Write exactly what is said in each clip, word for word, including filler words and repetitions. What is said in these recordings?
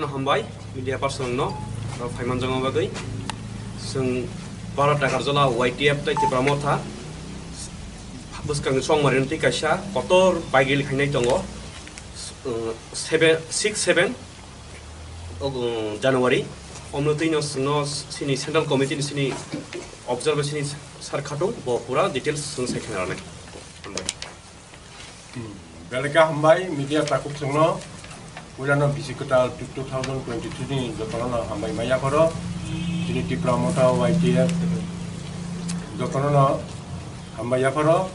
Hambai, media person no, rok phaiman jangma bagwi. Chwng Bharat Takarjala Y T F tei Tipra Motha bwskangni chongmari twi kaisa kotor bike rally khainai tongo. Seven, six seven January. Omno twi no chwngno chini Central Committee ni chini observer chini sir khatung bo pura details chwng sai khaina rwnai. Hambai. Hmm. Belai khe hambai media takhuk chwngno. Puilano bisi kwtal two thousand twenty-three ni jotono no hambai ma yapharo. Chini Tipra Motha Y T F jotono no hambai yapharo.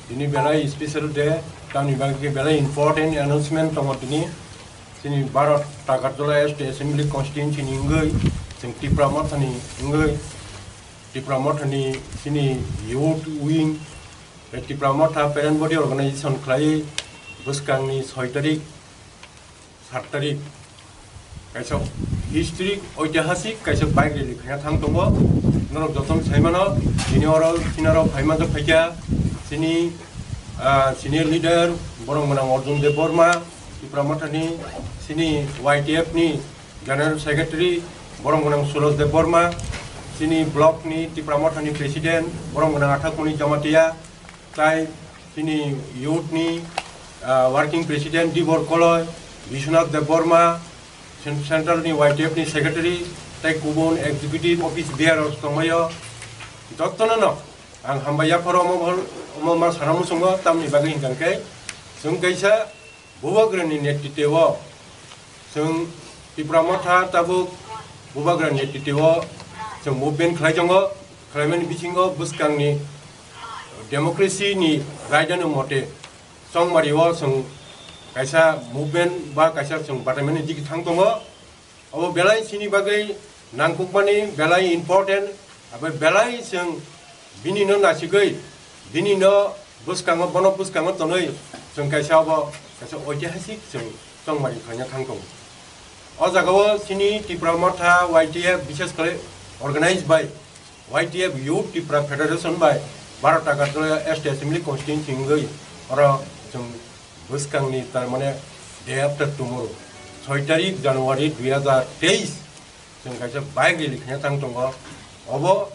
Tini belai special day, tamni bagwi khe belai important announcement tongo tini. Chini Bharat Takarjala State Assembly Constituency ni wngwi, chwng Tipra Motha ni wngwi, Tipra Motha ni chini youth wing, tei Tipra Motha parent body organization khlaiwi bwskangni soi tarik, sat tarik kaisa history, oitihasik kaisa bike rally khaina thang tongo. Norok jotono sai mano, tini oro, tini oro phai manjak phaikha chini, ah, senior leader, borok mwnang Arjun Debbarma, Tipra Mothani, chini Y T F ni General Secretary, borok mwnang Suraj Debbarma, chini block ni Tipra Mothani President, borok mwnang Athakmoni Jamatia, tai chini youth ni, ah, Working President Dibor Koloi, Biswanath Debbarma, Cen-, Central ni Y T F ni Secretary, tai kubun Executive Office Bearer tongbaio. Jotono no ang hambai yapharo omo, omo ma sana muchungo, tamni bagwi hinkha khe chwng kaisa Bubagrani netritwo, chwng Tipra Motha tabuk Bubagrani netritwo chwng movement khlai tongo, khlaimani bisingo bwskangni democracy ni raidani mote chongmario chwng kaisa movement ba kaisa chwng bataimani digi thang tongo. Obo belai chini bagwi nangkukmani, belai important, abo belai chwng bini no nasigwi, bini no bwskango, bono bwskango tonwi chwng kaisa obo kaisa oitihasik chwng chongmari khlaina thang tongo. O jagao chini Tipra Motha Y T F, bishes khlai organized by Y T F Youth Tipra Federation bai Bharat Agartala State Assembly Constituency wngwi oro chwng bwskangni, tar mane, day after tomorrow, soi tarik January dui hazar teis, chwng kaisa bike rally khaina thang tongo. Obo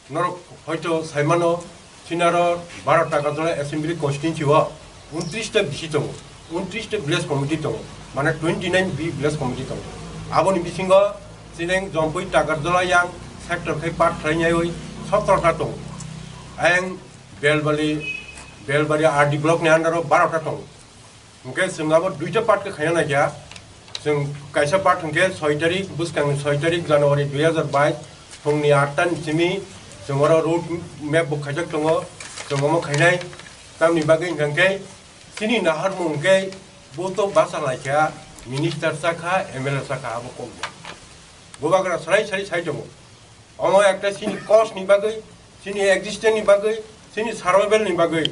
norok hoito sai mano, sinaro Bharat Agartala Assembly Constituency o untris ta B C tongo, untris ta village committee tongo, mane twenty nine B village committee tongo. Aboni bisingo sineng Jompui Takarjala yang sector khai part khlainaiwi sotro ta tongo. Ayang Belbali, Belbari R D block ni under o baro ta tongo. Hwnkhe chwng abo duita part khe khaina naikha. Chwng kaisa part hwnkhe soi tarik, bwskangni soi tarik January dui hazar bais, phungni atta ni simi chwng oro road map bo khaijak tongo, chwng omo khainai. Tamni bagwi hwnkha khe chini naharmung hwnkhe bo to basa laikha, minister sakha, M L A sakha, abo kok ya. Bubagra sarai sarai sai tongo. Omo ekta chini cause ni bagwi, chini existence ni bagwi, chini survival ni bagwi,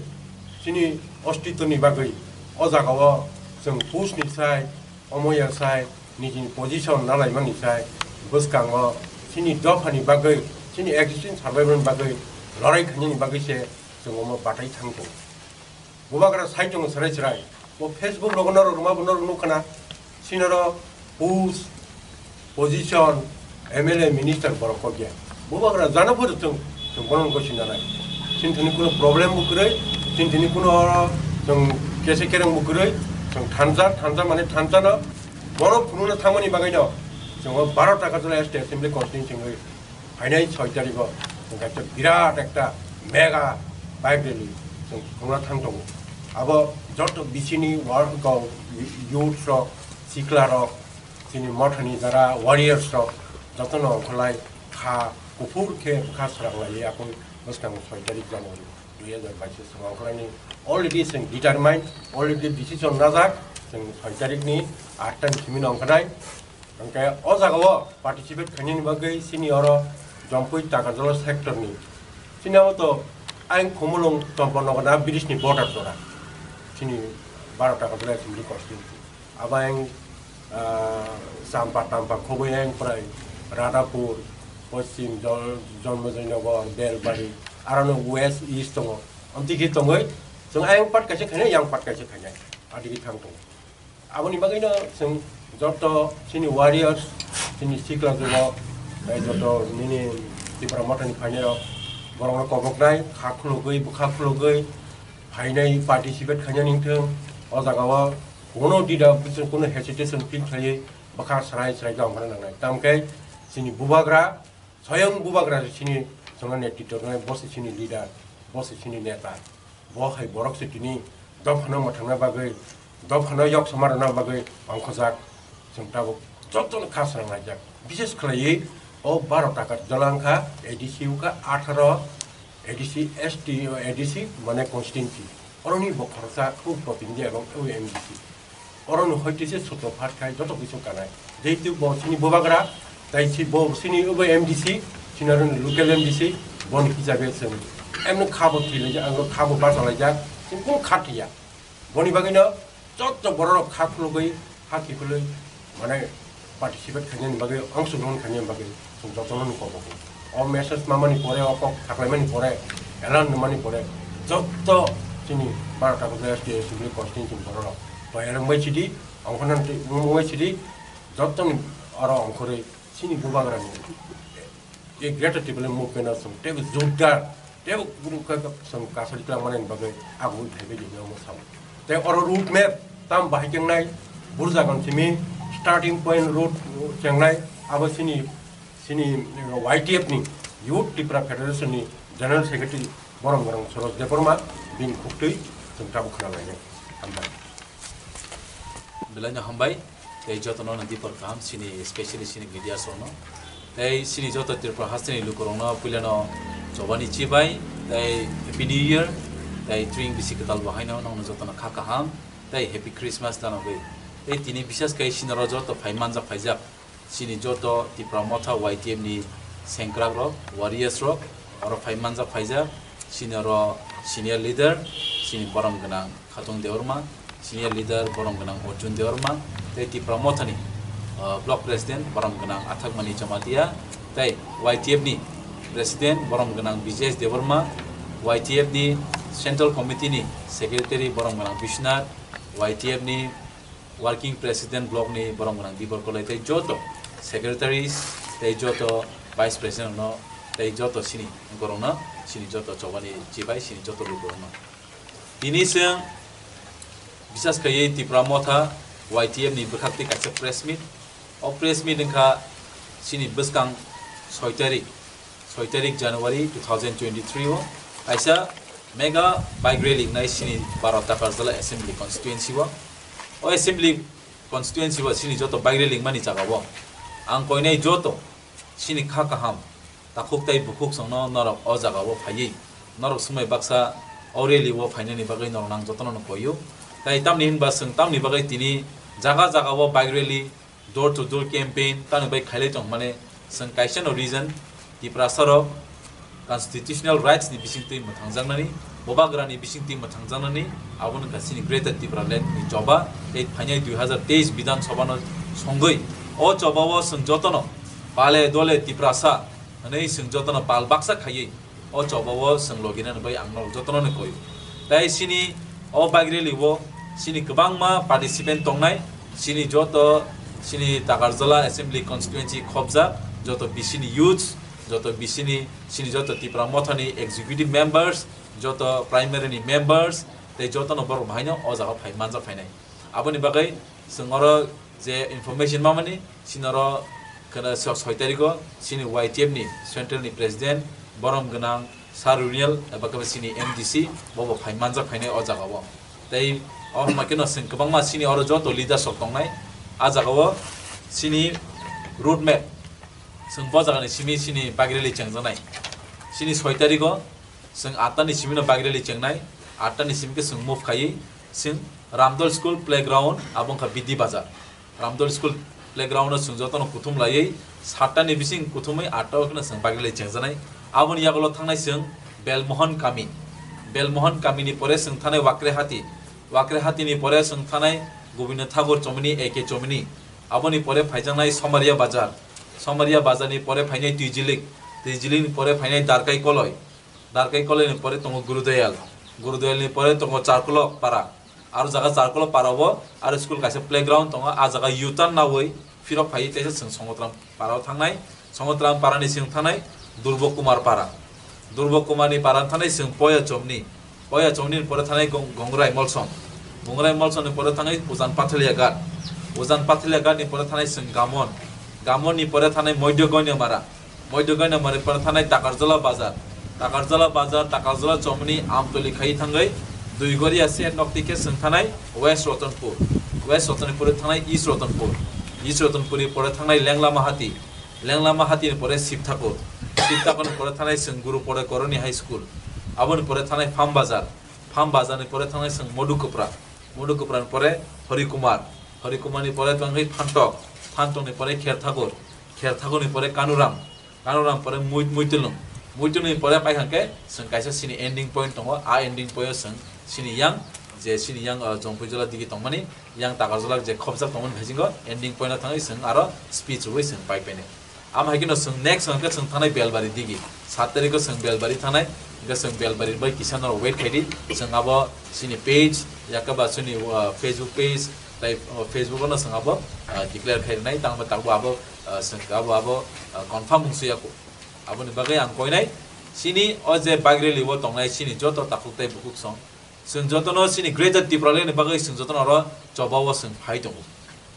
chini ostitto ni bagwi. O jaga o chwng push ni sai, omo ya sai, nijini position nalaimani sai, bwskango chini dopha ni bagwi, chini existence survival ni bagwi lorai khainani bagwi se chwng omo batai thang tongo. Bubagra sai tongo chwrai chwrai. Bo Facebook rogo norok rwma bo norok nukha na. Sinoro post, position, M L A, minister borok kok ya. Bubagra jana photo chwng, chwng bono gosina nai. Chini thani kuno problem bo kwrwi, chini thani kuno oro chwng kese kereng bo kwrwi, chwng thansa, thansa mane thansa no. Bono phunukna thangmani bagwi no chwng o baro ta Agartala State Assembly Constituency wngwi phainai soi tarikh o chwng kaisa birat ekta mega bike rally chwng khulumna thang tongo. Abo joto B C ni work, youth rok, sikla rok, chini mothani jara warriors rok jotono ongkholai kha kuphur khe bwkha swrang lai akoi bwskango soi tarikh January dui hazar bais o chwng ongkhlaini already chwng determine, already decision najak, chwng soi tarikh ni atta ni simi no ongkhlai. Hwnkhe o jaga o participate khainani bagwi chini oro Jompui Takarjala sector ni chini abo to ayang Khumulwng Champaknagar bridge ni border jora chini baro Takarjala Assembly Constituency. Abo ayang, ah, Champa Tampa khobwi ayang prai Radhapur, Poschim Jol-, Janmajoi Nagar, Belbari, arono west east tongo. Amtwi khe tongwi chwng ayang part kaisa khainai, yang part kaisa khainai. Adigi thang tongo. Aboni bagwino chwng Joto chini warriors, chini sikla jugo, tei joto nini Tipra Mothani phainairok, borokno koboknai, kha khulugwi, bwkha khulugwi, phainai participate khainani wngthung. O jagao kuno dida, kuno hesitation feel khlaiwi bwkha srai srai khe ongkhorna nangnai. Tamkhe chini bubagra, Soyong bubagra se chini chwngno netritw rwnai, bo se chini leader, bo se chini neta. Bo hai borok se tini dophano mwthangna bagwi, dophano yok sama rwna bagwi ongkhojak, chwng tabuk jotono kha swnam laijak. Bishes khlaiwi o baro taka jwla wngkha A D C wngkha atharo A D C S T, A D C mane constituency. Oroni bo khoroksa khub protinidhi ebong O M D C. Oroni hoite se sutro phat khai joto kisa kanai. Jehetu bo chini bubagra, tai si bo chini obo M D C, chini aro local M D C, boni hisabe chwng emno khabo thwilaijak, ang khabo bachalaijak, chwng kunu kha thwiya. Boni bagwino joto bororok kha khulugwi, ha kiphilwi, mane participate khainani bagwi, ongsogron khainani bagwi chwng jotono kobokgo. O message mamani pore, o kok khaklaimani pore, elan nungmani pore, joto chini baro taka S T Assembly constituency bororok toyarwng bai sidi, ongkhornani twi wngwi sidi, jotoni oro ongkhorwi chini bubagrani e Greater Tipraland movement-o chwng teibo jotdar, teibo guru kha chwng kasari twlangmani bagwi agwi phaibai di hinwi omo sao. Tei oro road map tam bahai chengnai, burjagon simi starting point road chengnai, abo chini, chini Y T F ni Youth Tipra Federation ni General Secretary borom gwnang Soroj Debbarma bini khuktwi chwng tabuk khna lainai. Hambai. Belai no hambai, tei joto no dipor kaham chini, especially chini media rok no. Tei chini joto Tripura hasteni lukurok no puila no chobani chibai, tei Happy New Year, tei tring bisi kwtal bo haino nokno joto no kha kaham, tei Happy Christmas da nogwi. Tei tini bisas kai chini oro joto phai manjak phaijak. Chini joto Tipra Motha Y T F ni sengkrak rok, warriors rok, oro phai manjak phaijak, chini oro senior leader, chini borom gwnang Khatung Debbarma, senior leader borom gwnang Arjun Debbarma, tei Tipra Motha ni, uh, block president borom gwnang Athakmani Jamatia, tei Y T F ni president borom gwnang Bijesh Debbarma, Y T F ni central committee ni secretary borom gwnang Bishwanath, Y T F ni working president block ni borom gwnang Dibor Kolai tei joto secretaries tei joto vice president no tei joto chini borok no chini joto chobani chibai chini joto lukurok no. Tini chwng bisas khaiwi Tipra Motha Y T F ni bwkhak twi kaisa press meet. O press meet wngkha chini bwskang soi tarik. Soi tarik January two thousand twenty-three o kaisa mega bike rally wngnai chini Baro Takarjala Assembly Constituency o. O Assembly Constituency o chini joto bike rally wngmani jaga o ang koinai joto chini kha kaham takhuk tai bukhuk songno norok o jaga o phaiwi norok swmai baksa o rally o phainani bagwi norok nang jotono no koio. Tai tamni hinba chwng tamni bagwi tini jaga jaga o bike rally, door to door campaign tamo bai khailai tong mane, chwng kaisa no reason Tiprasa rok constitutional rights ni bisingtwi mwthangjaknani, bubagra ni bisingtwi mwthangjaknani, abo wngkha chini Greater Tipraland ni choba tei phainai dui hazar teis Bidhan Sabha no songwi o choba o chwng jotono pale dole Tiprasa hwnwi chwng jotono pal baksa khaiwi o choba o chwng logi nani bai ang norok jotono ni koi. Tai chini o bike rally o chini kwbangma participant tongnai, chini joto chini Takarjala Assembly Constituency khobjak joto B C ni youths, joto B C ni chini joto Tipra Motha ni executive members, joto primary ni members, tei jotono borok bahaino o jaga phai manjak phainai. Aboni bagwi chwng oro je information mamani, chini oro kheno so-, soi tarikh o chini Y T F ni central ni president borom gwnang Sir Runiel eba khe chini M D C bo bo phai manjak phainai o jaga o. Tei o hwnba kheno chwng kwbangma chini oro joto leaders rok tongnai, a jaga o chini road map chwng bo jaga ni simi chini bike rally chengjaknai. Chini soi tarikh o chwng atta ni simi no bike rally chengnai, atta ni simi khe chwng move khaiwi chwng Ramdol School playground abo wngkha Bidi Bazar. Ramdol School playground o chwng jotono kuthum laiwi satta ni bising kuthumwi atta o kheno chwng bike rally chengjaknai. Aboni yagulo thangnai chwng Belmohon kami. Belmohon kami ni pore chwng thanai Wakrehati. Wakrehati ni pore chwng thanai Gobinda Thakur chomini, A K chomini. Aboni pore phaijaknai Somaria Bazar. Somaria Bazar ni pore phainai Twijilik. Twijilik ni pore phainai Darkai Koloi. Darkai Koloi ni pore tongo Gurudayal. Gurudayal ni pore tongo Charkolok Para. Aro jaga Charkolo parao aro school kaisa playground tongo, a jaga U-turn nawi phirok phaiwi teisa chwng Songotram parao thangnai. Songotram parani chwng thangnai Durbo Kumar para. Durbo Kumarni para thangnai chwng Poya Chomni. Poya Chomni ni pore thangnai Gong-, Gongrai Molsom. Gongrai Molsomni pore thangnai Ujan Pathalia Ghat. Ujan Pathalia Ghatni pore thangnai chwng Gamon. Gamonni pore thangnai Moidyo Goinamara. Moidyo Goinamara pore thangnai Takarjala Bazar. Takarjala Bazar, Takarjala Chomni Amtoli khai thangwi Duigoria se nokti khe chwng thangnai West Ratanpur. West Ratanpur pore thangnai East Ratanpur. East Ratanpurni pore thangnai Lenglama Hati. Lenglama Hatini pore Sibthakur. Sibthakurni pore thangnai chwng Guru Pore Koroni High School. Aboni pore thangnai Farm Bazar. Farm Bazarni pore thangnai chwng Modukupra. Modukuprani pore Horikumar. Horikumarni pore thangnai Phantok. Phantokrani pore Kherthakur. Kherthakurni pore Kanuram. Kanuram pore Mui-, Muitulung. Muitulungni pore pai hwnkhe chwng kaisa chini ending point tongo. A ending point o chwng chini yang, je chini yang, uh, Jompuijala digi tongmani, yang Takarjala je khopjak tongmani, bisingo ending point o thangwi chwng aro speech rwui chwng pai painai. Amo hai kheno chwng next hwnkhe chwng thangnai Belbari digi. Sat tarikh o chwng Belbari thangnai, hwnkhe chwng Belbari bai kisa norok wait khaidi. Chwng abo chini page, yakhe ba chini, uh, Facebook page, tai, uh, Facebook o no chwng abo, uh, declare khainai, tangbo tabuk abo, uh, chwng abo, abo, uh, confirm wngsuya kho. Aboni bagwi ang koinai, chini o je bike rally o tongnai chini joto takhuk tai bukhuk song, chwng jotono chini Greater Tipraland ni bagwi chwng jotono oro choba o chwng phai tongo.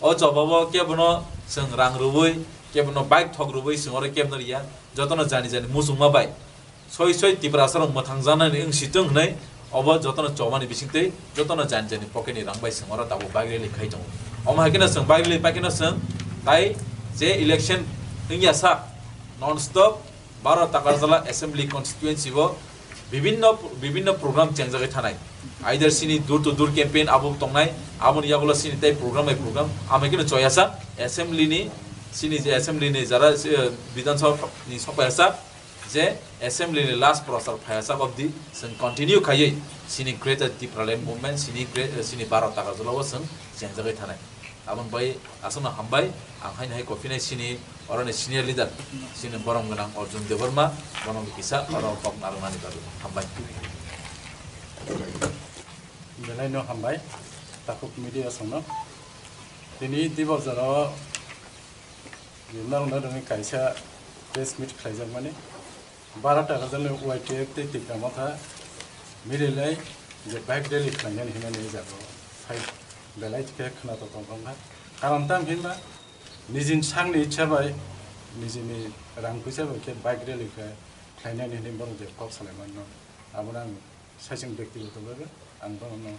O choba o kebono chwng rang rwui, kebono bike thok rwui chwng oro kebono riya, jotono jani jani muchungma bai soi soi Tiprasa rok mwthang janani wng si tong hwnwi obo jotono chobani bisingtwi jotono jani jani pocket ni rang bai chwng oro tabuk bike rally khai tongo. Omo hai kheno chwng bike rally pai kheno chwng tai je election wngya sak non stop Baro Takarjala Assembly Constituency o bibinno, bibinno program chengjagwi thanai. Either chini door to door campaign abo tongnai, aboni yagulo chini tei program bai program. Amai kheno choyasa assembly ni, chini je assembly ni jara, eh, Bidhan Sabha ni sokpayasa je assembly ni last prochar phayasa obdi chwng continue khaiwi chini Greater Tipraland Movement, chini gre-, eh, chini Baro Takarjala o chwng chengjagwi thanai. Aboni bai aswkno hambai, ang haino hai kophinai chini oroni senior leader, chini borom gwnang Arjun Debbarma, bono bo kisa oro kok narwknani bagwi hambai. Belai no hambai, takhuk media songno. Tini Dibor jora o narwkna rwngwi kaisa press meet khlaijakmani. Baro Takarjala ni Y T F tei Tipra Motha mirilai je bike rally khlainani hinmani o jaga o phai belai khe khwnathok tong wngkha. Karon tam hinba nijini sakni ichha bai, nijini rang puisa bai khe bike rally khe khlainani hinwi borok je kok salai mano, abono ang saichung bektigoto bhabe ang bohrokno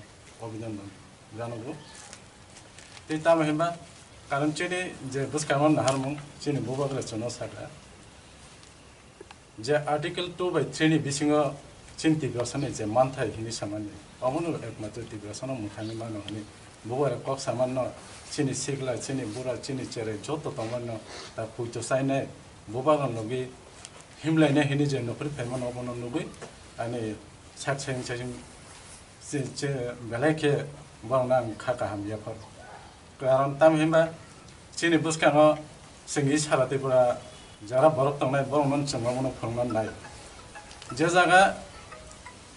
obhinondon janago. Tei tamo hinba karon chini je bwskango naharmung chini bubagra chwngno sakha. Je Article two by three ni bisingo chini Tiprasani je manthai hini samani, omono ekmatro Tiprasano mwthangwi mano hwnwi bubagra kok samanno, chini sikla, chini bura, chini cherai joto tongmano ta puito chainai, bubagra logi himlainai hini je nokri phaimano obono nugwi ani sak sayung sayung che, che belai khe borokno ang kha kaham yaphar. Karon tamo hinba chini bwskango chwngwi sara Tripura jara borok tongnai borokno chwng omono phwrwngna nai. Je jaga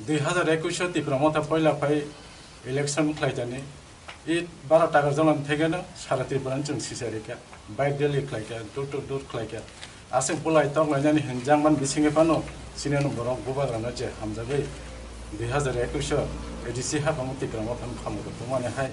dui hazar ekush o Tipra Motha poila phai election khlaitani, i Baro Takarjala ni thekeno sara Tripura ni chwng sisa rikha, bike rally khlaikha, door to door khlaikha. Aswk bulai tok lainani hinjakmani bisingo phano chini ano borok bubagrano je hamjagwi dui hazar ekush o A D C haphango Tipra Mothano khamoro tongmani hai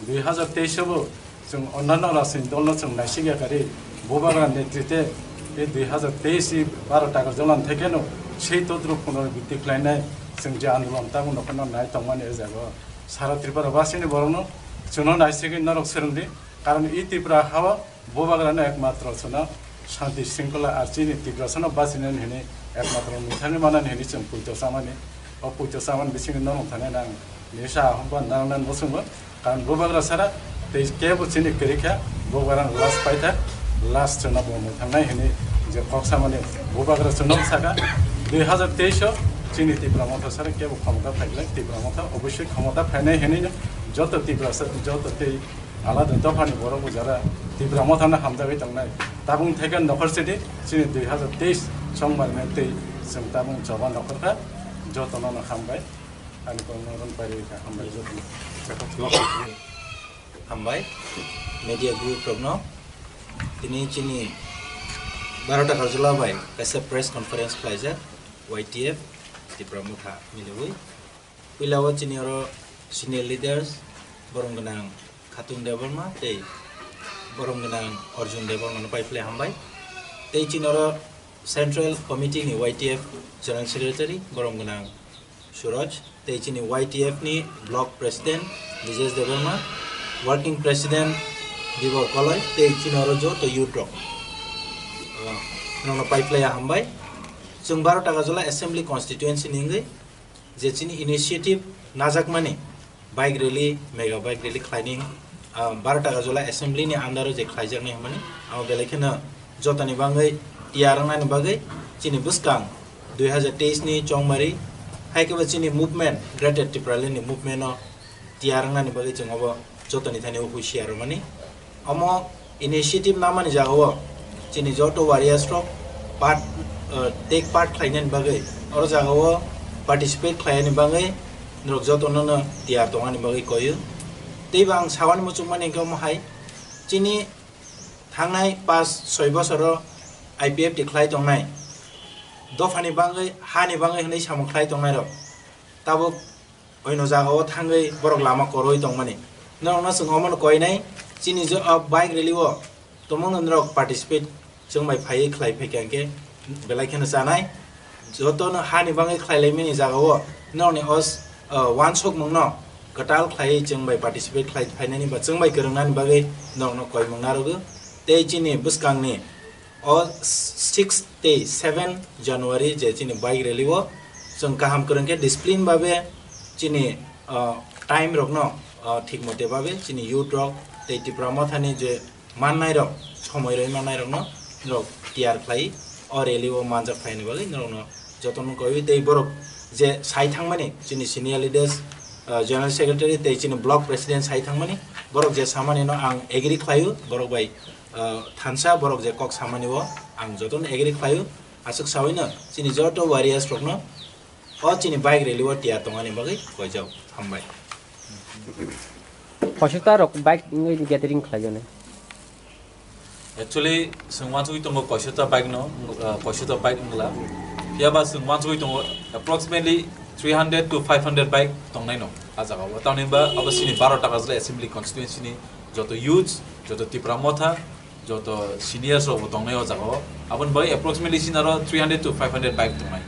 dui hazar teis o bo chwng onnano rajniti dolno chwng naisikya kari bubagra netrite tei dui hazar teis ni Baro Takarjala ni thekeno sei todruk punorabitti khlainai chwng je andolon tabukno phano nai tongmani o jaga o sara Tripura basini borokno chwngno naisigwi norok swrwngdi, karon i Tripura hao bubagrano ekmatro chwngno shanti shringkhola ar chini Tiprasano bachinani hwnwi ekmatro mwthangwi manani hwnwi chwng puito chamani. O puito chamani bisingo norok thani nang nisa ahomba nang nang muchungo. Karon bubagra sara tei kebo chini kwrwi kha, bubagrano last paitha, last chwngno bo mwthangnai hwnwi je kok samani bubagra chwngno saka. Dui hazar teis o chini Tipra Motha sara kebo khomota phaiglai, Tipra Motha obosoi khomota phainai hwnwi joto Tiprasa, joto tei alada dophani borok bo jara Tipra Mothano hamjagwi tongnai. Tabung thaikan nokhor sidi chini dui hazar teis songbar mai tei chwng tabung choba nokhor kha. Jotono no hambai. Ani kok no ron pari kha, hambai jotono. Hambai media group rokno. Tini chini Bharata Karjala bai kaisa press conference khlaijak Y T F Tipra Motha miliwi. Puila o chini oro senior leaders borom gwnang Khatung Debbarma tei borom gwnang Arjun Debbarma no pai phlai hambai. Tei chini oro Central Committee ni Y T F General Secretary borom gwnang Suraj, tei chini Y T F ni Block President Brijesh Debbarma, Working President Bibor Koloi, tei chini oro joto youth rok, ah, norokno pai phlai hambai. Chwng Bharata Karjala Assembly Constituency ni wngwi je chini initiative najakmani, bike rally, mega bike rally khlaini, ah, Bharata Karjala Assembly ni under o je khlaijaknai hwnmani, abo belai kheno jotoni bagwi tiyar wngnani bagwi chini bwskang dui hazar teis ni chongmari, hai khe bo chini movement, Greater Tipraland ni movement o tiyar wngnani bagwi chwng obo jotoni thani o husiar rwmani. Omo initiative namani jagao chini joto warriors rok part, uh, take part khlainani bagwi, oro jagao participate khlainani bagwi norok jotono no tiyar tongani bagwi koyu. Teibo ang sawani muchungmani hwnkhe omo hai, chini thangnai pas soi bosoro I P F T khlai tongnai dophani bagwi, hani bagwi hwnwi samung khlai tongnai rok tabuk oino jagao thangwi borok lama koroi tongmani. Norokno chwng omono koinai, chini je o bike rally o tongmano norok participate chwng bai phaiwi khlai phaikha hwnkhe belai kheno chanai. Jotono hani bagwi khlai laimani jagao norokni o s-, o wansukmungno kwtal khlaiwi chwng bai participate khlai phainani ba chwng bai kwrwngnani bagwi norokno koimung narwgo. Tei chini bwskangni o six tei seven January je chini bike rally o chwng kaham kwrwng khe discipline babe chini, ah, time rokno, ah, thik mote babe chini youth rok tei Tipra Mothani je mannai rok, somoi rwi mannai rokno norok tiyar khlai o rally o manjak phaini bagwi norokno jotono koiwi tei borok je sai thangmani chini senior leaders, ah, general secretary tei chini block president sai thangmani borok je samani no ang agree khlaio, borok bai ah, thansa borok je kok samani o ang jotono agree khlaio, aswk sawino chini joto warriors rokno o chini bike rally o tiyar tongani bagwi koijak. Hambai. Koisota rok bike wngwi gathering khlai jani. Actually, chwng wansugwi tongo koisota bike no, ah, koisota bike wngla. Phiya ba chwng wansugwi tongo approximately three hundred to five hundred bike tongnai no a jaga o. Tamni ba abo chini Bharata Karjala Assembly Constituency ni joto youths, joto Tipra Motha, joto seniors rok bo tongnai o jaga o. Aboni bagwi approximately chini aro three hundred to five hundred bike tongnai.